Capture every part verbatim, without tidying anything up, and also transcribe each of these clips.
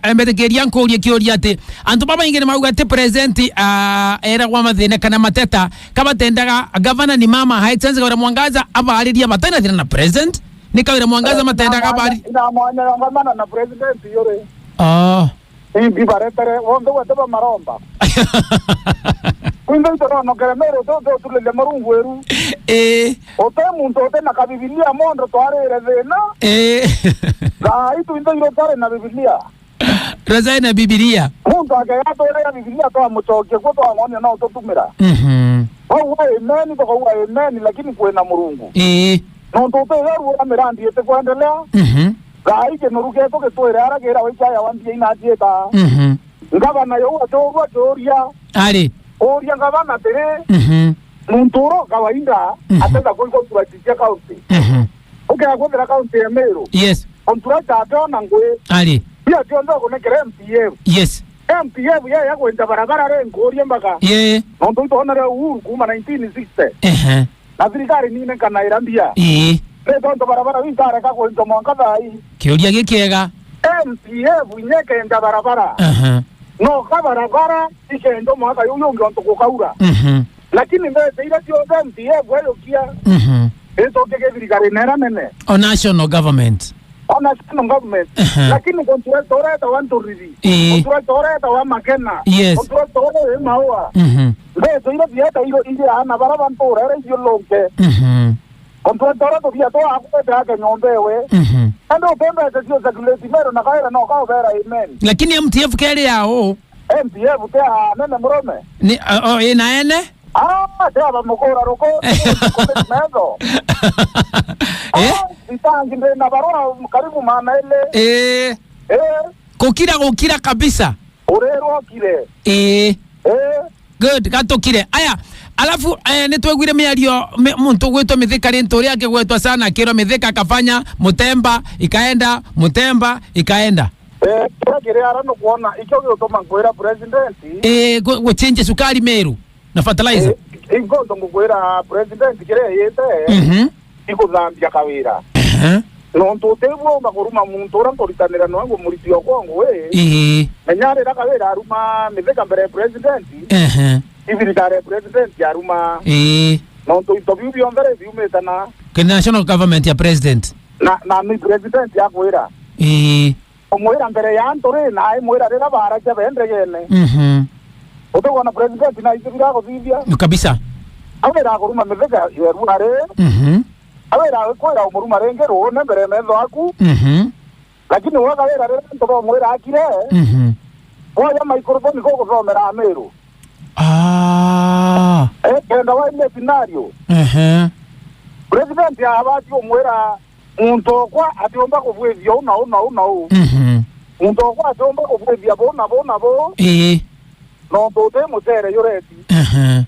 eh, mbetikiria nkurie kiuria ati, antu babaingi ni mauga ati president, ah, eragwa mathina kana mateta, kabatendaga gavana ni mama, Her Excellency Kawira Mwangaza, abaariria batena thina na president. Ni Kawira Mwangaza matendaga mwanya, abari- ina mwanya ya gavana na president yuri. Oh. Imbi baretere, wonthe gwete bamaromba. Kwinthe itoronokere Meru, tu, tu, tuleria Murungu weru. Eh. Ute muntu ute na kabibilia mondo twarire thina. Eh. Thaa itu inthe iro tari na bibilia. Rosae na Bibilia. Muntu akegatwirira Bibilia twamucokia kuo twang'onia no tutumira. Mhm. Bauga amen, tukauga amen, lakini kwina Murungu. Eh. Nontu utiga ruo na mirandi itikwendelea. Mhm. Thaa iji nuruge tugitwire ara gira wichaya wa mbia inajieta. Mhm. Ngavana yau aturua kiuria. Ari. Uria ngavana atiri, mhm, muntu uro kawaida, mhm, atenda kuigua nturaiti cia kaunti. Mhm. Ukea kwithira kaunti ya Meru. Yes. Nturaiti ationa ngui. Ari. Pia tionthe kunekera M P F. Yes. M P F ya ya kwenda barabara ri nkuria mpaka. Ye. Nontu itwonere Uhuru kuma nineteen sixty. Ehe. Na thirikari nine kana ira mbia. Ii. Ni tontu barabara iu ikareka kwinjwa mwanka thaa ii. Kiuria gikiega. M P F inya ikenda barabara. Aha. No ka barabara ikenda mwaka yu yungi ontu gukaura. Mhm. Lakini mbeca iria cionthe M P F eyokia, mhm, icoke ki thirikari nera nene. O national government. O national government. Aha. Lakini contractor uria etawa Nturiri. Ii. Contractor uria etawa Makena. Yes. Contractor uria wi Maua. Mhm. Mbeca iria cieta iro iria ana bara bantura iria ithiurunke. Mhm. Contractor uria tubia twa akwete ake nyomba ewe. Mhm. Ende utembeca cio circulate Meru na Kawira no kaubera amen. Lakini M T F keri yao. M P F te anene murume. Ni, o, o, ina ene? Ah, te aba mukura ruku. Metho. Eh? Ah, itangi ndina barua karibu maana ile. Eh. Eh. Kukira, kukira kabisa. Urerwo kire. Eh. Eh. Good, gatukire. Aya, alafu, eh, nitwegwire miario, mi-, muntu gwitwa Mithika rintu uria akigwetwa sana, akirwa Mithika akafanya, Mutemba, ikaenda, Mutemba, ikaenda. Eh, kiria kiri ara nukwona, ikio giutuma nkwira president. Eh, gu-, guchinje sukari Meru na fertilizer. Eh, ingonto ngukwira president kiria yite. Mhm. Ikuthambia Kawira. Ehe. Nontu uti bwomba kuruma muntu uria nkuritanira noe ngumuritia okwa ngui. Ii. Menya rira Kawira aruma Mithika mbere ya president, ehe, ithirikari ya president aruma. Ii. Nontu into biu bionthe ri biumite na. Ki national government ya president. Na, na ni president akwira. Ii. Umwira mbere ya antu ri, na aimwira rira baaragia be ndegene. Mhm. Utikwona president na itibira guthithia? Kabisa. Awira akuruma Mithika yeru ari. Mhm. Awira akwira umuruma ringi ruune mbere ya metho aku. Mhm. Lakini we Kawira rira antu bamwira akire, mhm, woya microphone kuguthomera Amiru. Ah. Eh, kenda waine scenario. Ehe. President abati umwira muntu okwa atiumba kubwithia u na u na u na u. Mhm. Muntu okwa atiumba kubwithia bu na bu na bu. Ii. Nontu uti mucere yureti. Ehe.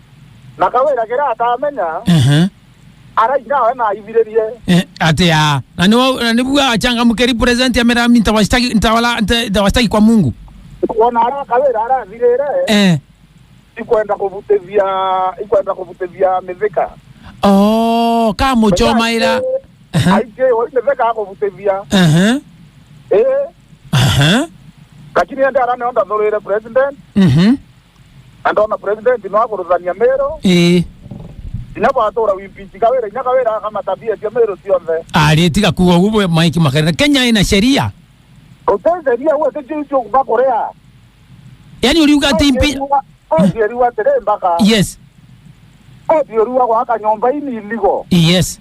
Na Kawira kiria atamenya, ehe, arainga we na aithiririe. Eh, ati ya. Na ni wa-, na ni bua achangamkeri president amera, "Mimi nitawashtaki, nitawala-, nita-, nitawashtaki kwa Mungu." Wona ara Kawira arathirire. Eh. Ikwenda kubutithia, ikwenda kubutithia Mithika. Oh, ka muchomaira. Aha. Aike, oi Mithika akubutithia. Aha. Eh. Aha. Lakini ende ara nio ndathurire president. Mhm. Na ndona president no akuruthania Meru. Eh. Inya bwatura wimpichi Kawira, inya Kawira akamatabia cia Meru cionthe. Ari tiga kuga uguo bwe Mike Makarina. Kenya ina sheria. Utetheria uwe ticio cio kuba kuria. Yani uriuga ati impi- Oti eriwa atiri mbaka. Yes. Oti eriwa gwaka nyomba ini iligo. Yes.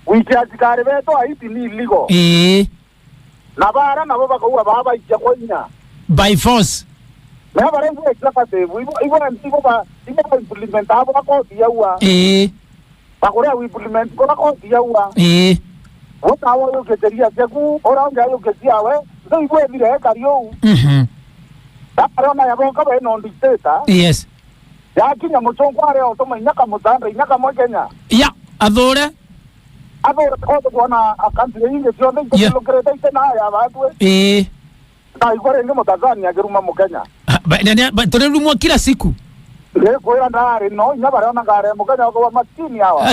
Wiki atikari betu aiti ni iligo. Ii. Na bara nabo bakauga baba ikia kwa inya. By force. Na bara ibo executive, ibo, ibo, ibo ba, ibo ba implement abo akoti yaua. Ii. Bakuria implement kura koti yaua. Ii. Wona awe yuke sheria ciaku, ura ungi ayuke ciawe, ndo igwethire ekari uu. Mhm. Arona yaboka be no dictator. Yes. Yakinya muchungwa aria otuma inya kamutanda, inya kamwe Kenya. Ya, athure. Athure kote kuona a country ingi cionthe. Yeah. Itilukirite ite na ya batwe. Ii. Ndaigua ringi Mutanzania akiruma Mukenya. Ah, ba-, ne-, ne-, ba-, turirumwa kila siku. Ndikwira ndari no, inya baria ona ngari ya Mukenya wakawa maskini hawa.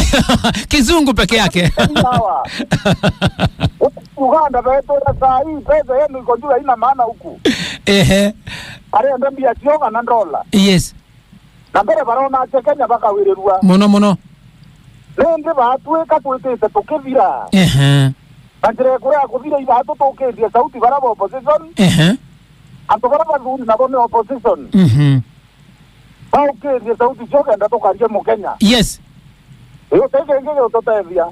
Kizungu peke yake. Maskini hawa. Uganda betwira saa hii pesa yenu iko juu, haina maana huku. Ehe. Arenda mbia cio kana ndola. Yes. Na mbere barona atia Kenya bakawirirua. Mono, mono. Nindi batwika twitite tukithira. Ehe. Na njira ya kuria kuthira iba tutukirie sauti bara ba opposition. Ehe. Antu bara bathuri nabo ni opposition. Mhm. Baukirie sauti cio kenda tukarie Mukenya. Yes. Iyo ti kingi giututethia.